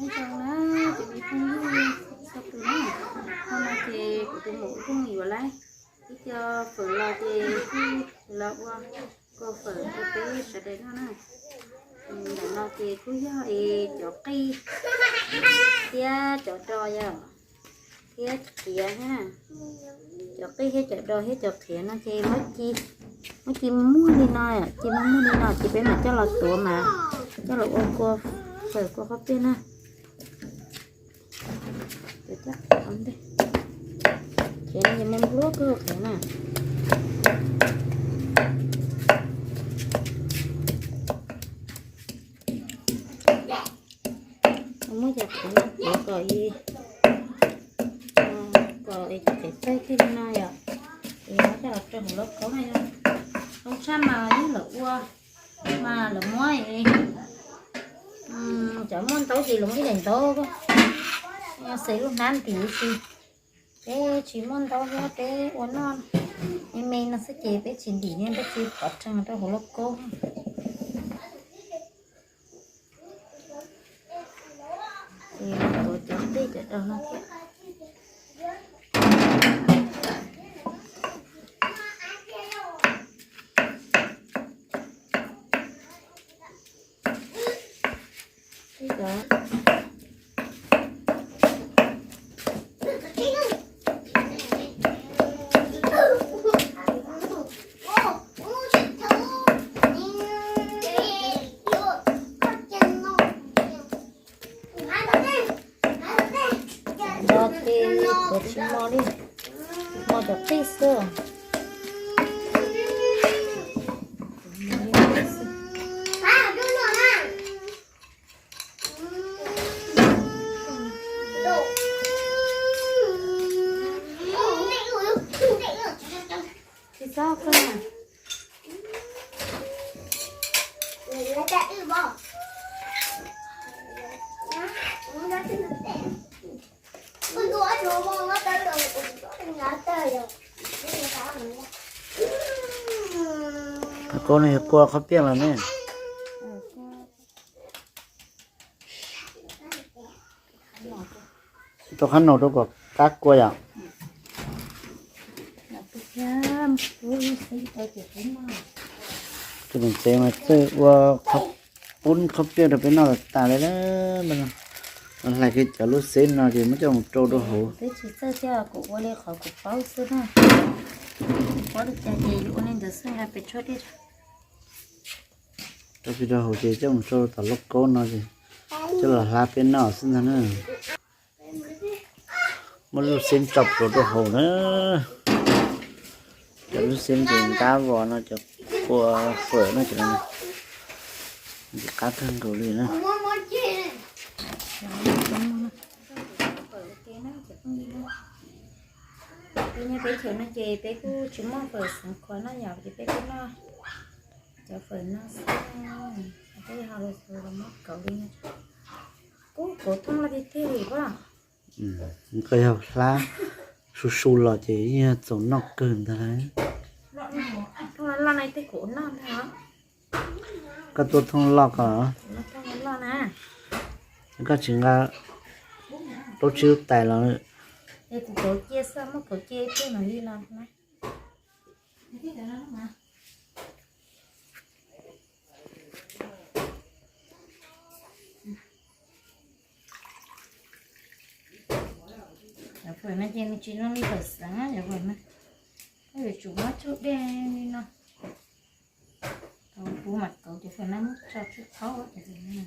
Nyob zoo na, ces me phooj ywg txhua tus na, hnub no ces kuv tus muam kuj yuav lawm ib co fawm los ces kuj los ua kua fawm rau peb sawv daws noj na. Ntawm no ces kuj yog es cov qij thiab cov do yom, thiab qhiav thiab na. Cov qij thiab cov do thiab cov qhiav no ces muab ci, muab ci muag li no, ci muag muag li no ces peb mam coj los tuav mas coj los ua kua fawm kua qhob piaj na. Qhiav no ces muaj npluab kawg qhiav na. Muab cov qhiav no tuav kom, kom qhiav tawg kiag li no yom, es muab coj los rau hauv lauj kaub na yom. Zoo tshaj mas yog lawv ua mas lawv muab cov muaj ntaub ces lawv muab ib daim ntaub xes lub hnab ntim xwb. Peb tsis muaj ntaub thiab peb ua noj me me no xwb ces peb tsis ntim li, peb tsis pov rhees rau hauv lauj kaub. Ces tuav cov qij cov do no thiab. Do ces tuav tsis mos li, mos cov qij xwb. Tsis txhob koj na. Kua no yog kua qhob piaj los ne. Rau qhab no rau kom qab kua yom. Tus niam tsev mas txawj ua qhob, pub qhob piaj rau peb noj tas tas li na. Hlais kiag cov lub xeb no ces muab coj mus rau rau hauv. Twb tsis txawj thiab, kuv ua li qhov kuv paub xwb na. Paub li cas ces ua li ntawd xwb, nqa pes tshuaj thiab. Rau pem rau hauv ces coj mus rau tom lauj kaub no ces coj los hlab peb noj xwb ntag na. Muab lub xeb tso rau rau hauv na. Cov lub xeb ces ntab vos no, cov kua fawm no ces qab kawg nkaus li na. Peb nyob teb chaws no ces peb kuj tsis muaj fawm xeev khuav noj yom, ces peb kuj noj cov fawm no xwb. Peb ho los muab kauv li no, kuj kauv thooj loj tiag tiag li pob. Koj yog hlab su su los ces yeej yog txaus noj kawg ntag lauj. Thooj loj loj no tej kuv noj ntag. Koj tua thooj loj ko, koj tsis nqa plaub tsib lub tais los. Es kuv kauv cia xwb, muab kauv cia ib pliag mam li los na. Cov fawm no ces nws tsis zoo li fawm xeev, cov fawm no yuav tsum muab tsau dej li no. Kauv, kuv mam kauv cov fawm no muab tso tsau qhaub cov fawm no.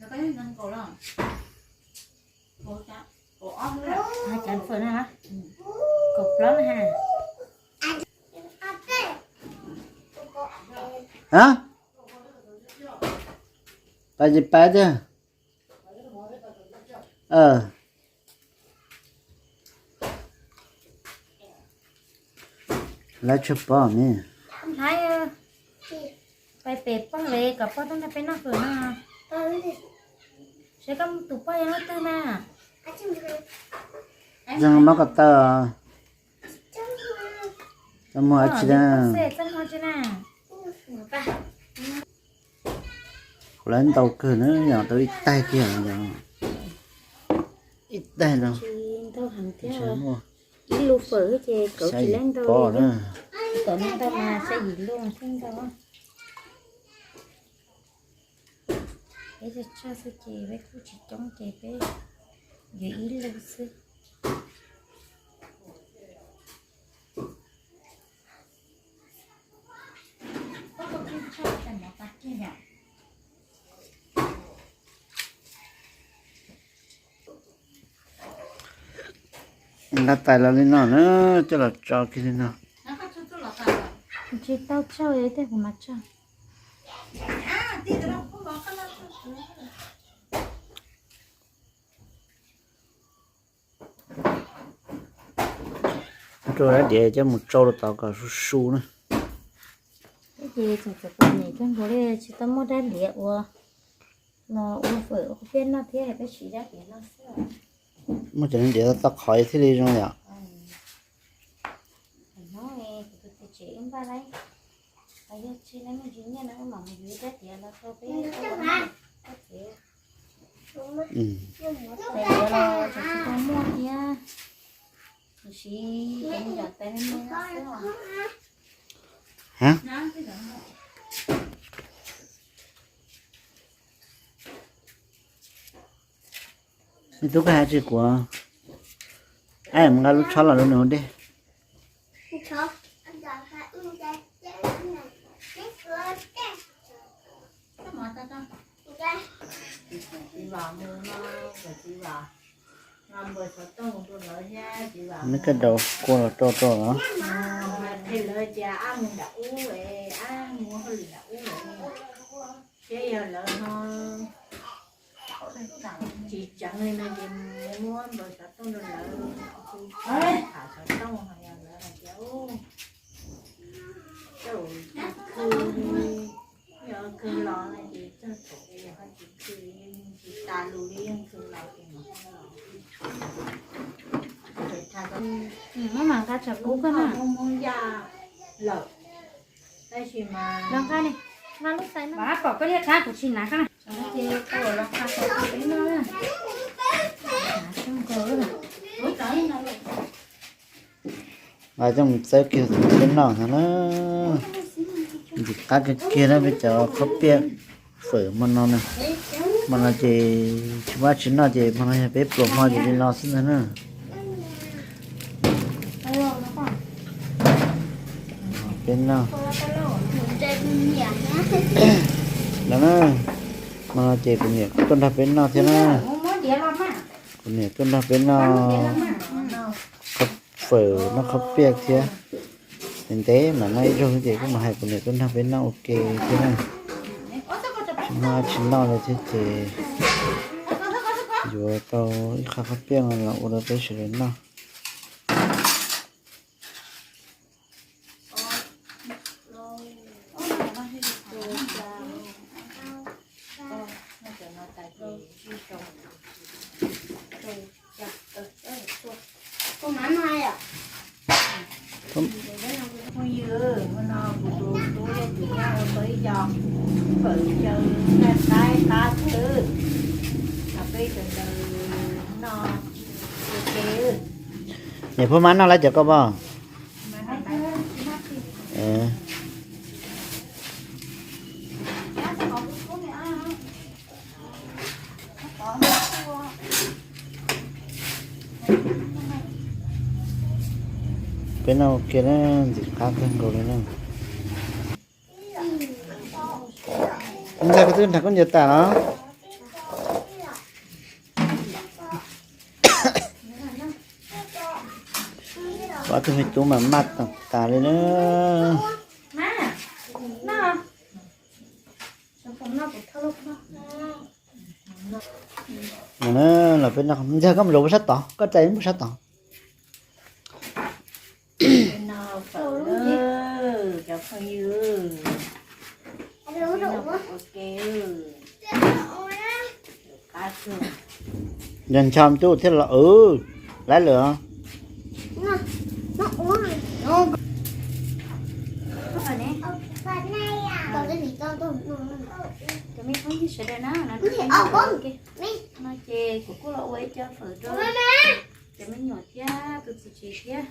Cov fawm no, kaum plaub na ha. Pais ces pais tiag. Lawv tshuav pov ne. Pais pem pog lawv kom pog tuaj nrog peb noj fawm no. Saib koj tus pog yog leej twg na. Zoo mab ko taw. Txaj muag tsis na. Kuv lawv ntau kawg na, yog tau ib taig kiag yog ib taig no. Tsis ntau heev thiab. Ib lub fawm ces kauv tsis lab ntau li. Kauv ntau mas xya yim lub thiab ntau. Peb tsawg tsawg xwb ces peb kuj tsis coob ces peb yuav ib lub xwb. Nqa tais los li no na, coj los tso kiag li no. Tsis tau tsawg, tej kuv mas tsawg. Rau dab diav coj mus tsau rau tod kom su su na. Ces tseem txom txom nyem kawg nkaus li, tsis tau muaj dab diav ua, los ua fawm ua kua piaj noj thiab, peb siv dab diav no xwb. Muaj cov diav tau qhov thiaj li zoo yom. Hnub kuv tus txiv tsev wb npaj lawm, yog tsis muaj ntsis nyiaj no wb mam mus yuav dab diav los rau peb, peb tsev. Tais diav los tseem tsis tau muaj thiab, tiam sis kuv mus yos tais me me no xwb os. Me tub, koj hais tsis kuv, ab, mus nqa lub tshob los rau nws ua dej. Neb koj daus kua los rau rau los. Thiab yog lawv ho tsis tseev li no ces muab npawg xov tooj rau lawv, tham xov tooj ho yog lawv hais tias, ub, txawj khw, yog khw los no ces txog thaum ho tsis khw, tsis tas lus li yeej khw los ces mam los. Muab mam nqa tsam kub koj na. Muab yaj lawm, tab sis mas los nqa ni, nqa lub xais no. Mas pom koj liab qab kuv tsis hnav koj na. Ces tau los nqa kom peb noj na. Hnav kawg nkaus li. Nqa coj mus txawb kiag peb noj ntag na. Ntxim qab kiag kiag na peb cov khaub piaj fawm hmo no na. Hmo no ces tsis muaj dab tsi noj ces hmo no yog peb pluas hmo ces li no xwb ntag na. Peb noj. Los na, hmo no ces kuv niam tuaj nrog peb noj thiab na. Kuv niam tuaj nrog peb noj fawm noj khaub piaj thiab. Ntev ntev mam noj ib zaug ces kuj mam hais kuv niam tuaj nrog peb noj ua ke thiab na. Tsis muaj dab tsi noj li thiab ces yuav tau ib qho khaub piaj no los ua rau peb sawv daws noj. Phooj ywg, hmo no kuv tus tub thiab tus nyab ua tau ib co fawm xyaw nqaij qaib qab thiab, los peb sawv daws noj ua ke. Niam Phuj, mam noj lawm cov koj pom. Peb noj ua ke na, ntxim qab kawg nkaus li na. Ntxawg, koj twb nrog koj ncaws tas los? Ob tug me tub mas maj tas tas li na. Los peb noj, Ntxawg, koj mus zaum pem sab tod, koj rais mus sab tod. Cov phooj ywg, yog ncho tub thiaj los, lawv lawm. Ua Cov me phooj ywg sawv daws na, no ces kuv kuj los ua ib co fawm rau cov me nyuam thiab tus txiv tsev thiab.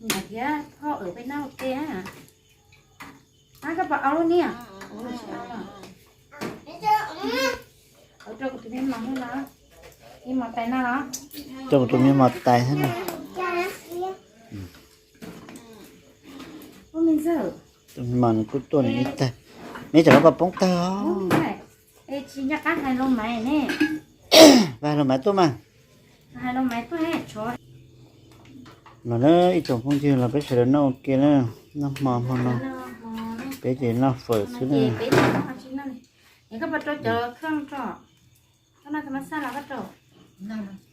Niam thiab phauj, peb noj ua ke. Ab, koj puas au lub niag? Rau kuv tus me mos no, me mos tais no los? Rau kuv tus me mos tais thiab na. Tus me mos nws kuj tuaj nws ib tag, me tsam no koj poob tag os. Es tsis nco qab hais Los Maiv ne. Vas Los Maiv tuaj mas. Los na ib tsoom phooj ywg, los peb sawv daws noj ua ke na, noj hmo hmo no. Peb ces noj fawm xwb na.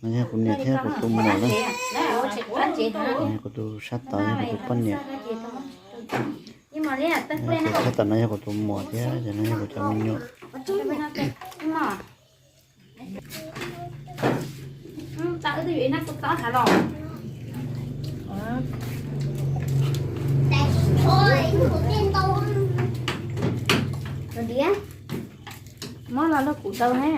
No yog kuv niam thiab kuv tus muam na. Kuv tus sab tod yog kuv tus poj niam. Kuv tus sab tom no yog kuv tus muam thiab, no yog kuv cov me nyuam. Muab los lug kuv tau na.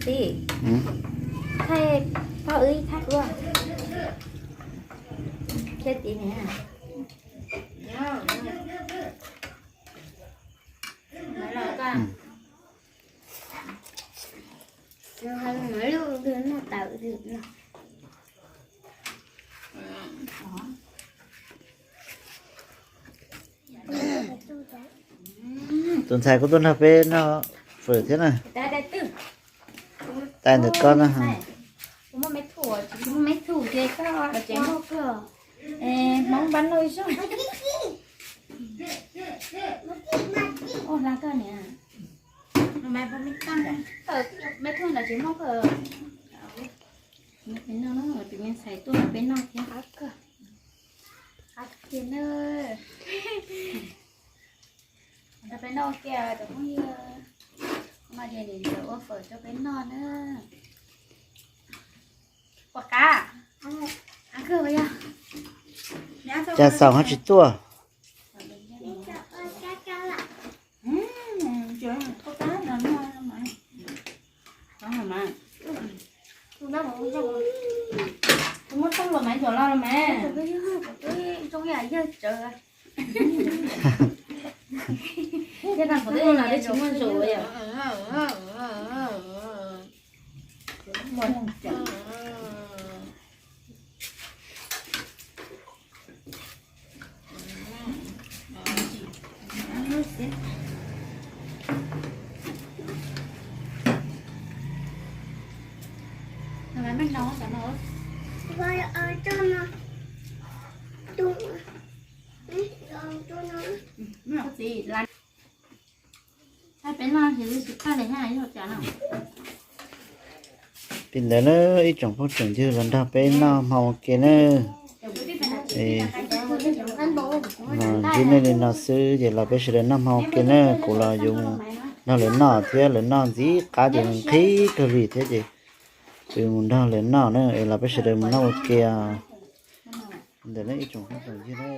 Tij, thaij pab wb ib thaj ua. Thiab tij ne. Tus ntxhais kuj tuaj nrog peb noj fawm thiab na. Tais ntawm koj na. Hmoob npab noj zog. Ua hla koj niam. Me thuj ntawd tsis muaj koj. Peb noj, tus me ntxhais tuaj nrog peb noj thiab. Qab kiag na. Nrog peb noj kiag cov phooj ywg. No ces niam ntxawm ua fawm rau peb noj na. Puas qab? Cas xaus ho tsis tuaj? Muab tau los mas, zaum los los mas. Zoo yam yawg tsawv. Thiab tag kuv twb los twb tsis muaj zaum yom. Peb noj ces tsis tag li hab, yog cas no. Li ntawd na, ib tsoom phooj tsoom ywg los nrog peb noj hmo ua ke na. Los ntsib nej li no xwb ces los peb sawv daws noj hmo ua ke na. Kuv los yuav mus nrog lawv noj thiab, lawv noj ntxiv qab ces nqhis kawg li thiab ces kuv yuav mus nrog lawv noj na, es los peb sawv daws mus noj ua ke. Li ntawd na ib tsoom phooj tsoom ywg na.